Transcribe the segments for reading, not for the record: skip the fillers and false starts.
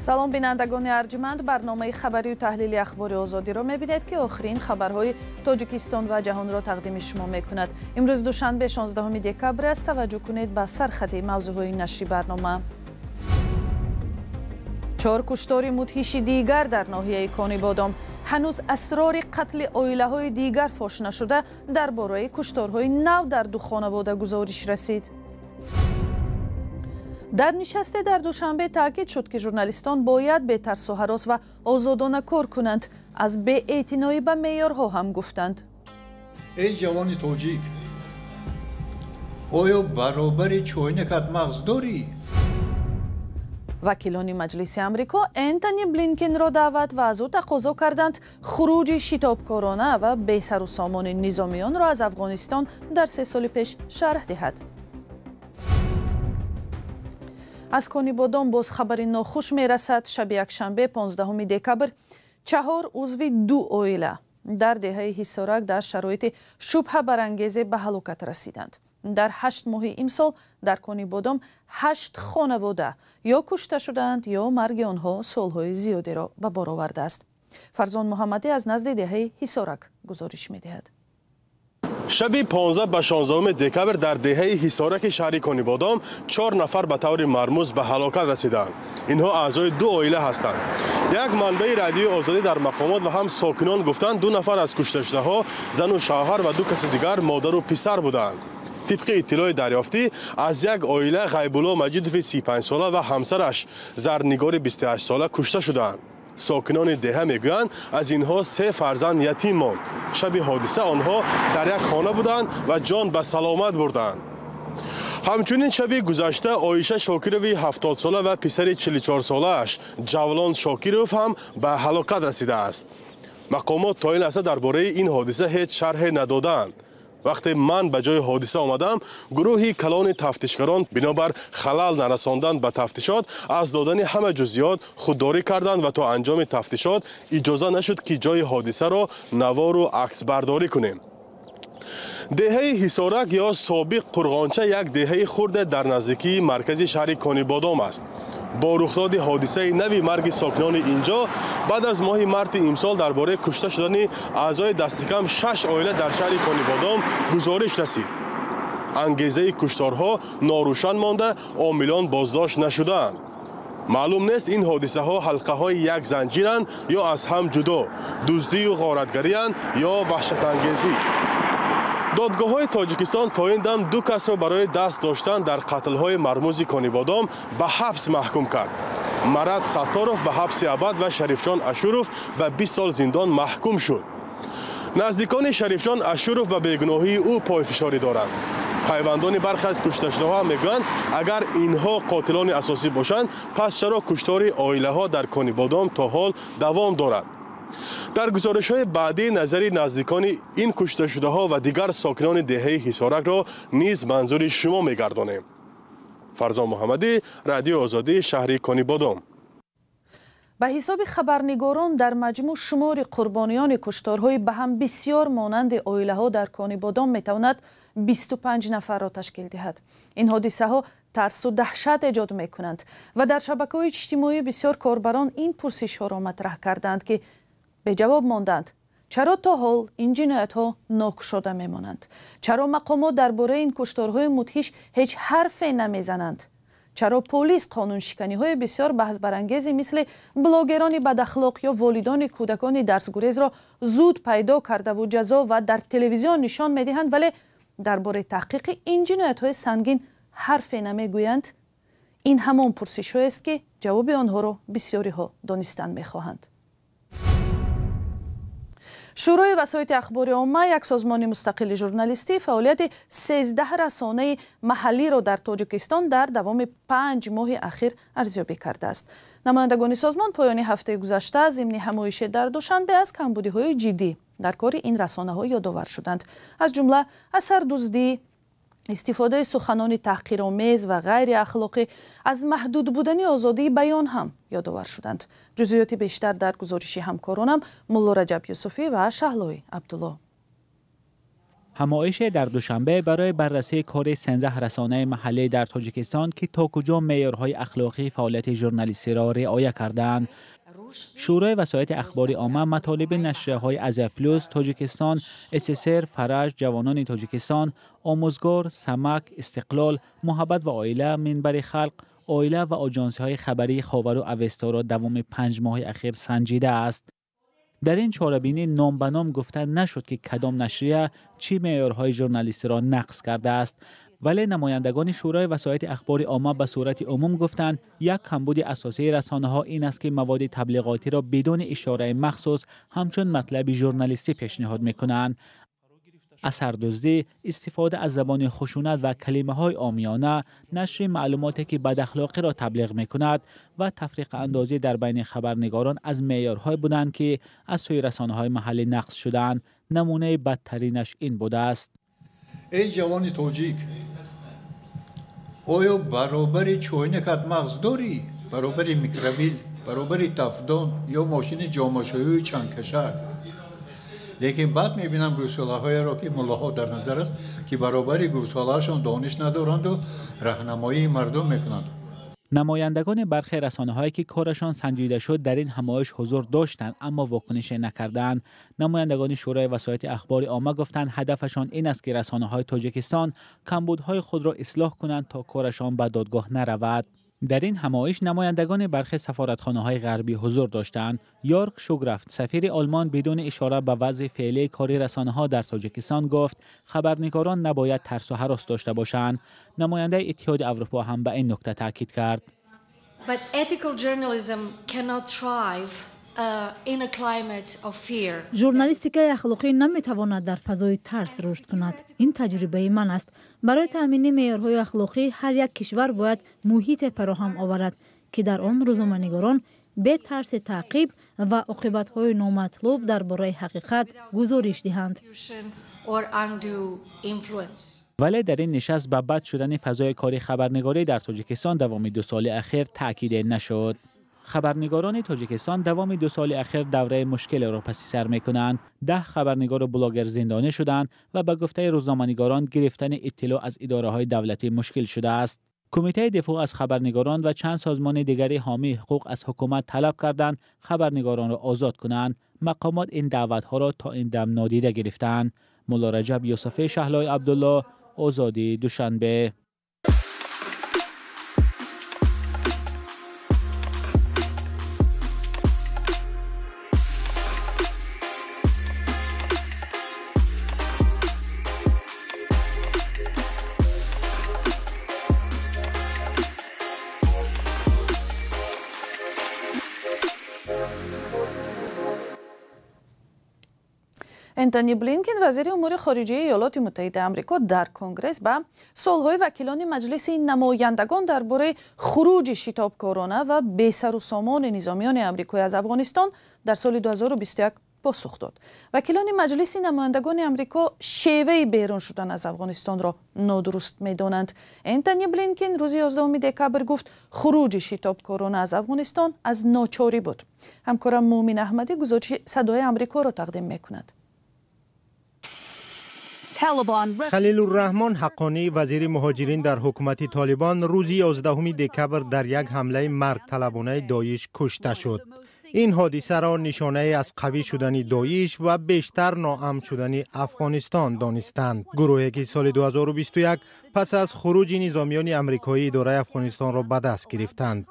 Салом, бинандагони арҷманд. Барномаи хабарию таҳлили Ахбори Озодиро мебинед, ки охирин хабарҳои Тоҷикистон ва ҷаҳонро тақдими шумо мекунад. Имрӯз душанбе, 16 декабр аст. Таваҷҷӯҳ кунед ба сархати мавзӯъҳои нашри барнома. Чор куштори мудҳиши дигар дар ноҳияи Конибодом. Ҳанӯз асрори қатли оилаҳои дигар фош нашуда, дар бораи кушторҳои нав дар ду хонавода гузориш расид. Дар нишасте дар Душанбе таъкид шуд, ки журналистон бояд бетарсу ҳарос ва озодона кор кунанд. Аз беэътиноӣ ба меъёрҳо ҳам гуфтанд. Эй ҷавони тоҷик, оё баробари чойникат мағз дорӣ? Вакилони Маҷлиси Амрико Энтони Блинкенро даъват ва аз ӯ тақозо карданд хуруҷи шитобкорона ва бесару сомони низомиёнро аз Афғонистон дар 3 соли пеш шарҳ диҳад. Аз Конибодом боз хабари нохуш мерасад. Шаби якшанбе, 15 декабр, чаҳор узви ду оила дар деҳаи Ҳисорак дар шароити шубҳабарангезе ба ҳалокат расиданд. Дар 8 моҳи имсол дар Конибодом ҳашт хонавода ё кушта шудаанд, ё марги онҳо суолҳои зиёдеро ба бор овардааст. Фарзон Муҳаммадӣ аз назди деҳаи Ҳисорак гузориш медиҳад. Шаби 15 ба 16 декабр дар деҳаи Ҳисораки шаҳри Конибодом чор нафар ба таври мармуз ба ҳалокат расиданд. Инҳо аъзои ду оила ҳастанд. Як манбаи Радиои Озодӣ дар мақомот ва ҳам сокинон гуфтанд, ду нафар аз кушташудаҳо зану шавҳар ва ду каси дигар модару писар буданд. Тибқи иттилои дарёфтӣ, аз як оила Ғайбулло Маҷидови 35сола ва ҳамсараш Зарнигори 28сола кушта шудаанд. Сокинони деҳа мегӯянд, аз инҳо се фарзанд ятим монд. Шаби ҳодиса онҳо дар як хона буданд ва ҷон ба саломат бурданд. Ҳамчунин шаби гузашта Оиша Шокирови 70сола ва писари 44солааш Ҷавлон Шокиров ҳам ба ҳалокат расидааст. Мақомот то ин лаҳза дар бораи ин ҳодиса ҳеҷ шарҳе надодаанд. Вақте ман ба ҷои ҳодиса омадам, гурӯҳи калони тафтишгарон бинобар халал нарасондан ба тафтишот аз додани ҳама ҷузъиёт худдорӣ карданд ва то анҷоми тафтишот иҷоза нашуд, ки ҷои ҳодисаро навору аксбардорӣ кунем. Деҳаи Ҳисорак ё собиқ Қурғонча як деҳаи хурде дар наздикии маркази шаҳри Конибодом аст. Бо рухдоди ҳодисаи нави марги сокинони инҷо баъд аз моҳи марти имсол дар бораи кушта шудани аъзои дастикам шаш оила дар шаҳри Конибодом гузориш расид. Ангезаи кушторҳо норӯшан монда, омилон боздошт нашудаанд. Маълум нест, ин ҳодисаҳо ҳалқаҳои як занҷиранд ё аз ҳам ҷудо, дуздию ғоратгариянд ё ваҳшатангезӣ. Додгоҳҳои Тоҷикистон то ин дам ду касро барои даст доштан дар қатлҳои мармузи Конибодом ба ҳабс маҳкум кард. Марат Сатторов ба ҳабси абад ва Шарифҷон Ашуров ба 20 сол зиндон маҳкум шуд. Наздикони Шарифҷон Ашуров ба бегуноҳии ӯ пойфишорӣ доранд. Пайвандони бархе аз кушташудаҳо ҳам мегӯянд, агар инҳо қотилони асосӣ бошанд, пас чаро куштори оилаҳо дар Конибодом то ҳол давом дорад? Дар гузоришҳои баъдӣ назари наздикони ин кушташудаҳо ва дигар сокинони деҳаи Ҳисоракро низ манзури шумо мегардонем. Фарзон Муҳаммадӣ, Радиои Озодӣ, шаҳри Конибодом. Ба ҳисоби хабарнигорон, дар маҷмӯъ шумори қурбониёни кушторҳои ба ҳам бисёр монанди оилаҳо дар Конибодом метавонад 25 нафарро ташкил диҳад. Ин ҳодисаҳо тарсу даҳшат эҷод мекунанд ва дар шабакаҳои иҷтимоӣ бисёр корбарон ин пурсишҳоро матраҳ карданд, ки беҷавоб монданд: чаро то ҳол ин ҷиноятҳо нокушода мемонанд? Чаро мақомот дар бораи ин кушторҳои мудҳиш ҳеҷ ҳарфе намезананд? Чаро полис қонуншиканиҳои бисёр баҳсбарангези мисли блогерони бадахлоқ ё волидони кӯдакони дарсгурезро зуд пайдо кардаву ҷазо ва дар телевизион нишон медиҳанд, вале дар бораи таҳқиқи ин ҷиноятҳои сангин ҳарфе намегӯянд? Ин ҳамон пурсишҳоест, ки ҷавоби онҳоро бисёриҳо донистан мехоҳанд. Шӯрои васоити ахбори омма, як созмони мустақили журналистӣ, фаъолияти 13 расонаи маҳаллиро дар Тоҷикистон дар давоми 5 моҳи ахир арзёбӣ кардааст. Намояндагони созмон поёни ҳафтаи гузашта зимни ҳамоише дар Душанбе аз камбудиҳои ҷиддӣ дар кори ин расонаҳо ёдовар шуданд, аз ҷумла асардуздӣ, истифодаи суханони таҳқиромез ва ғайриахлоқӣ, аз маҳдуд будани озодии баён ҳам ёдовар шуданд. Ҷузъиёти бештар дар гузориши ҳамкоронам Мулло Раҷаб Юсуфӣ ва Шаҳлои Абдулло. Ҳамоише дар Душанбе барои баррасии кори 13 расонаи маҳаллӣ дар Тоҷикистон, ки то куҷо меъёрҳои ахлоқии фаъолияти журналистиро риоя кардаанд. Шӯрои васоити ахбори омма матолиби нашрияҳои Азия Плюс, Тоҷикистон, СССР, Фараҷ, Ҷавонони Тоҷикистон, Омӯзгор, Самак, Истиқлол, Муҳаббат ва оила, Минбари халқ, оила ва оҷонсиҳои хабарии Ховару Авесторо давоми 5 моҳи ахир санҷидааст. Дар ин чорабинӣ ном ба ном гуфта нашуд, ки кадом нашрия чӣ меъёрҳои журналистиро нақз кардааст. Вале намояндагони Шӯрои васоити ахбори омма ба сурати умум гуфтанд, як камбуди асосии расонаҳо ин аст, ки маводи таблиғотиро бидуни ишораи махсус ҳамчун матлаби журналистӣ пешниҳод мекунанд. Асардуздӣ, истифода аз забони хушунат ва калимаҳои омиёна, нашри маълумоте ки бадахлоқиро таблиғ мекунад ва тафриқаандозӣ дар байни хабарнигорон аз меъёрҳое буданд, ки аз сӯи расонаҳои маҳаллӣ нақз шудаанд. Намунаи бадтаринаш ин будааст. Эй ҷавони тоҷик, оё баробари чойникат мағз дорӣ? Баробари микровил, баробари тафдон ё мошини ҷомашӯю чангкашак? Лекин баъд мебинам гӯсолаҳоеро, ки муллоҳо дар назар аст, ки баробари гӯсолаашон дониш надоранду раҳнамоии мардум мекунанд. Намояндагони бархе расонаҳое, ки корашон санҷида шуд, дар ин ҳамоиш ҳузур доштанд, аммо вокунише накарданд. Намояндагони Шӯрои васоити ахбори омма гуфтанд, ҳадафашон ин аст, ки расонаҳои Тоҷикистон камбудҳои худро ислоҳ кунанд, то корашон ба додгоҳ наравад. Дар ин ҳамоиш намояндагони бархе сафоратхонаҳои ғарбӣ ҳузур доштанд. Йорг Шуграфт, сафири Олмон, бидуни ишора ба вазъи феълии кори расонаҳо дар Тоҷикистон гуфт, хабарнигорон набояд тарсу ҳарос дошта бошанд. Намояндаи Иттиҳоди Аврупо ҳам ба ин нукта таъкид кард. But ethical journalism cannot thrive in a climate of fear. Журналистикаи ахлоқӣ наметавонад дар фазои тарс рушд кунад. Ин таҷрибаи ман аст. Барои таъмини меъёрҳои ахлоқӣ ҳар як кишвар бояд муҳите фароҳам оварад, ки дар он рӯзноманигорон бе тарси таъқиб ва оқибатҳои номатлуб дар бораи ҳақиқат гузориш диҳанд. Вале дар ин нишаст ба бад шудани фазои кори хабарнигорӣ дар Тоҷикистон давоми 2 соли ахир таъкиде нашуд. Хабарнигорони Тоҷикистон давоми 2 соли ахир давраи мушкилеро паси сар мекунанд. 10 хабарнигору блогер зиндонӣ шуданд ва ба гуфтаи рӯзноманигорон гирифтани иттилоъ аз идораҳои давлатӣ мушкил шудааст. Кумитаи дифоъ аз хабарнигорон ва чанд созмони дигари ҳомии ҳуқуқ аз ҳукумат талаб карданд хабарнигоронро озод кунанд. Мақомот ин даъватҳоро то ин дам нодида гирифтаанд. Мулло Раҷаб Юсуфӣ, Шаҳлои Абдулло, Озодӣ, Душанбе. Энтони Блинкен, вазири умури хориҷияи Иёлоти Муттаҳидаи Амрико, дар Конгресс ба суолҳои вакилони Маҷлиси намояндагон дар бораи хуруҷи шитобкорона ва бесару сомони низомиёни амрикоӣ аз Афғонистон дар соли 2021 посух дод. Вакилони Маҷлиси намояндагони Амрико шеваи берун шудан аз Афғонистонро нодуруст медонанд. Энтони Блинкен рӯзи 11 декабр гуфт, хуруҷи шитобкорона аз Афғонистон аз ночорӣ буд. Ҳамкорам Муъмин Аҳмадӣ гузориши Садои Амрикоро тақдим мекунад. Халилурраҳмон Ҳаққонӣ, вазири муҳоҷирин дар ҳукумати Толибон, рӯзи 11 декабр дар як ҳамлаи маргталабонаи Доиш кушта шуд. Ин ҳодисаро нишонае аз қавӣ шудани Доиш ва бештар ноамн шудани Афғонистон донистанд. Гурӯҳе ки соли 2021 пас аз хуруҷи низомиёни амрикоӣ идораи Афғонистонро ба даст гирифтанд.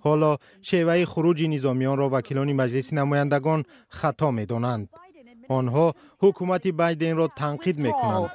Ҳоло шеваи хуруҷи низомиёнро вакилони Маҷлиси намояндагон хато медонанд. Онҳо ҳукумати Байденро танқид мекунанд.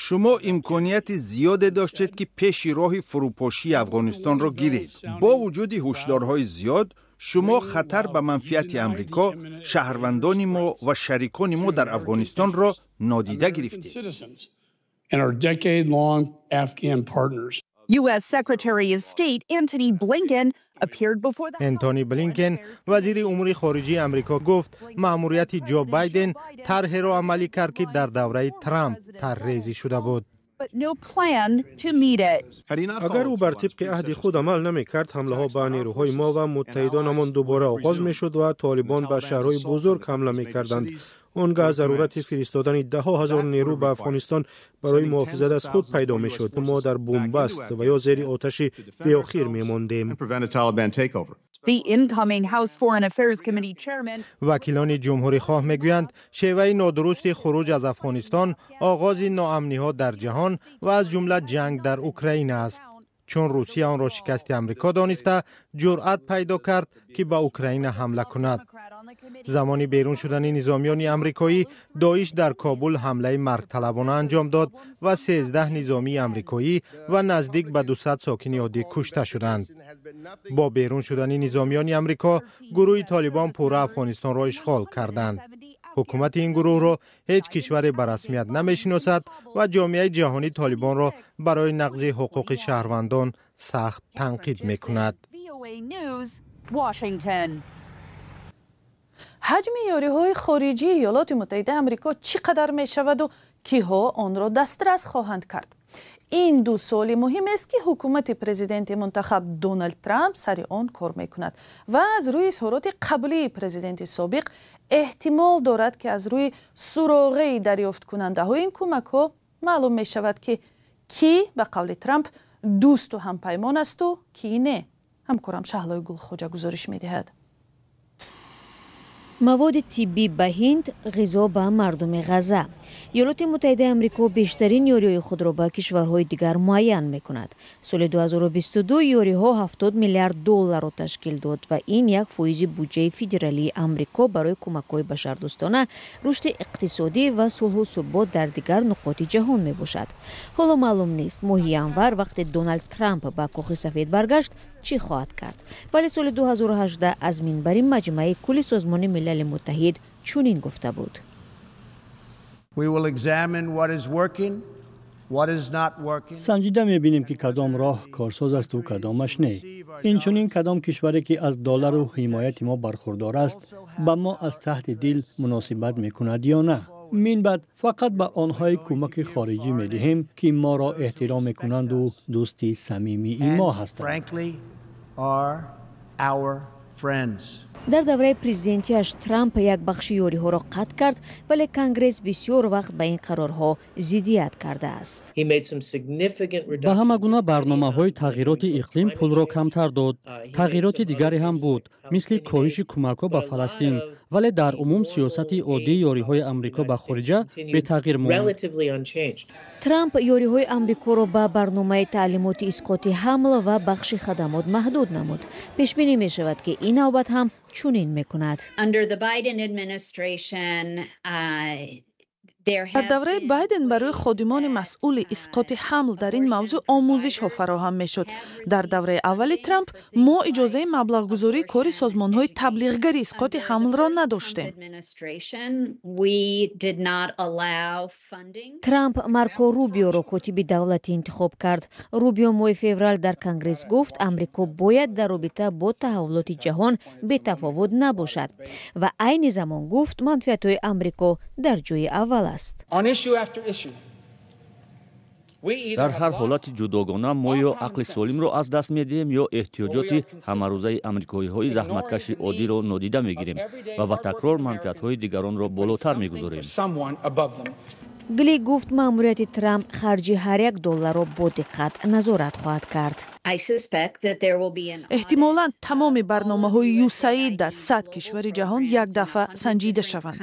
Шумо имконияти зиёде доштед, ки пеши роҳи фурӯпошии Афғонистонро гиред. Бо вуҷуди ҳушдорҳои зиёд, шумо хатар ба манфиати Амрико, шаҳрвандони мо ва шарикони мо дар Афғонистонро нодида гирифтед. U.S. Secretary of State Antony Blinken appeared before the Энтони Блинкен, вазири умури хориҷии Амрико, гуфт маъмурияти Ҷо Байден тарҳеро амалӣ кард, ки дар давраи Трамп тарҳрезӣ шуда буд. Агар ӯ бар тибқи аҳди худ амал намекард, ҳамлаҳо ба нерӯҳои мо ва муттаҳидонамон дубора оғоз мешуд ва Толибон ба шаҳрҳои бузург ҳамла мекарданд. Он гаҳ зарурати фиристодани даҳҳо ҳазор нерӯ ба Афғонистон барои муҳофизат аз худ пайдо мешуд. Мо дар бунбаст ва ё зери оташи беохир мемондем. Вакилони ҷумҳурихоҳ мегӯянд, шеваи нодурусти хуруҷ аз Афғонистон оғози ноамниҳо дар ҷаҳон ва аз ҷумла ҷанг дар Украина аст, чун Русия онро шикасти Амрико дониста, ҷуръат пайдо кард, ки ба Украина ҳамла кунад. Замони берун шудани низомиёни амрикоӣ, Доиш дар Кобул ҳамлаи маргталабона анҷом дод ва 13 низомии амрикоӣ ва наздик ба 200 сокини оддӣ кушта шуданд. Бо берун шудани низомиёни Амрико, гурӯҳи Толибон пурра Афғонистонро ишғол карданд. Ҳукумати ин гурӯҳро ҳеҷ кишваре ба расмият намешиносад ва ҷомеаи ҷаҳонӣ Толибонро барои нақзи ҳуқуқи шаҳрвандон сахт танқид мекунад. Ҳаҷми ёриҳои хориҷии Иёлоти Муттаҳидаи Амрико чӣ қадар мешаваду киҳо онро дастрас хоҳанд кард? Ин ду суоли муҳим аст, ки ҳукумати президенти мунтахаб Доналд Трамп сари он кор мекунад ва аз рӯи изҳороти қаблии президенти собиқ эҳтимол дорад, ки аз рӯи суроғаи дарёфткунандаҳои ин кӯмакҳо маълум мешавад, ки кӣ ба қавли Трамп дӯсту ҳампаймон асту кӣ не. Ҳамкорам Шаҳлои Гулхоҷа гузориш медиҳад. Маводи тиббӣ ба Ҳинд, ғизо ба мардуми Ғазза. Иёлоти Муттаҳидаи Амрико бештарин ёриҳои худро ба кишварҳои дигар муайян мекунад. Соли 2022 ёриҳо 70 миллиард долларро ташкил дод ва ин 1% буҷаи федералии Амрико барои кӯмакҳои башардӯстона, рушди иқтисодӣ ва сулҳу субот дар дигар нуқоти ҷаҳон мебошад. Ҳоло маълум нест, моҳи январ вақте Доналд Трамп ба Кохи Сафед баргашт, чӣ хоҳад кард. Вале соли 2018 аз минбари Маҷмаи кулли Созмони Милали Муттаҳид чунин гуфта буд. Санҷида мебинем, ки кадом роҳ корсоз асту кадомаш не. Инчунин кадом кишваре, ки аз доллару ҳимояти мо бархурдор аст, ба мо аз таҳти дил муносибат мекунад ё на. Мин баъд фақат ба онҳое кӯмаки хориҷӣ медиҳем, ки моро эҳтиром мекунанду дӯсти самимии мо ҳастанд. Дар давраи президентиаш Трамп як бахши ёриҳоро қатъ кард, вале Конгресс бисёр вақт ба ин қарорҳо зиддият кардааст. Ба ҳама гуна барномаҳои тағйироти иқлим пулро камтар дод. Тағйироти дигаре ҳам буд, мисли коҳиши кӯмакҳо ба Фаластин, вале дар умум сиёсати оддии ёриҳои Амрико ба хориҷа бетағйир монд. Трамп ёриҳои Амрикоро ба барномаи таълимоти исқоти ҳамл ва бахши хадамот маҳдуд намуд. Пешбинӣ мешавад, ки ин навбат ҳам чунин мекунад. Дар давраи Байден барои ходимони масъули исқоти ҳамл дар ин мавзӯъ омӯзишҳо фароҳам мешуд. Дар давраи аввали Трамп мо иҷозаи маблағгузории кори созмонҳои таблиғгари исқоти ҳамлро надоштем. Трамп Марко Рубиоро котиби давлатӣ интихоб кард. Рубио моҳи феврал дар Конгресс гуфт, Амрико бояд дар робита бо таҳаввулоти ҷаҳон бетафовут набошад ва айни замон гуфт, манфиатҳои Амрико дар ҷои аввал аст. Дар ҳар ҳолати ҷудогона мо ё ақли солимро аз даст медиҳем, ё эҳтиёҷоти ҳамарӯзаи амрикоиҳои заҳматкаши оддиро нодида мегирем ва ба такрор манфиатҳои дигаронро болотар мегузорем. Гли гуфт, маъмурияти Трамп харҷи ҳар як долларро бо диққат назорат хоҳад кард. Эҳтимолан тамоми барномаҳои ЮСАИД дар 100 кишвари ҷаҳон як дафъа санҷида шаванд.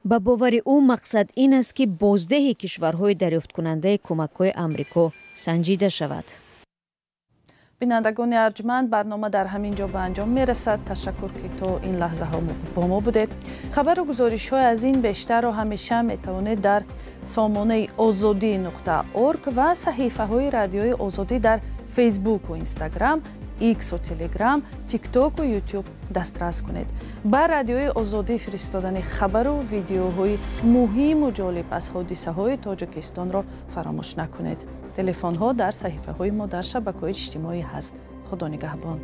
Ба бовари ӯ, мақсад ин аст, ки боздеҳи кишварҳои дарёфткунандаи кӯмакҳои Амрико санҷида шавад. Бинандагони арҷманд, барнома дар ҳамин ҷо ба анҷом мерасад. Ташаккур, ки то ин лаҳзаҳо бо мо будед. Хабару гузоришҳои аз ин бештарро ҳамеша метавонед дар сомонаи озодӣ.орг ва саҳифаҳои Радиои Озодӣ дар Фейсбуку Инстаграм, Иксу Телеграм, Тиктоку Ютуб дастрас кунед. Ба Радиои Озодӣ фиристодани хабару видеоҳои муҳиму ҷолиб аз ҳодисаҳои Тоҷикистонро фаромӯш накунед. Телефонҳо дар саҳифаҳои мо дар шабакаҳои иҷтимоӣ ҳаст. Худо нигаҳбон.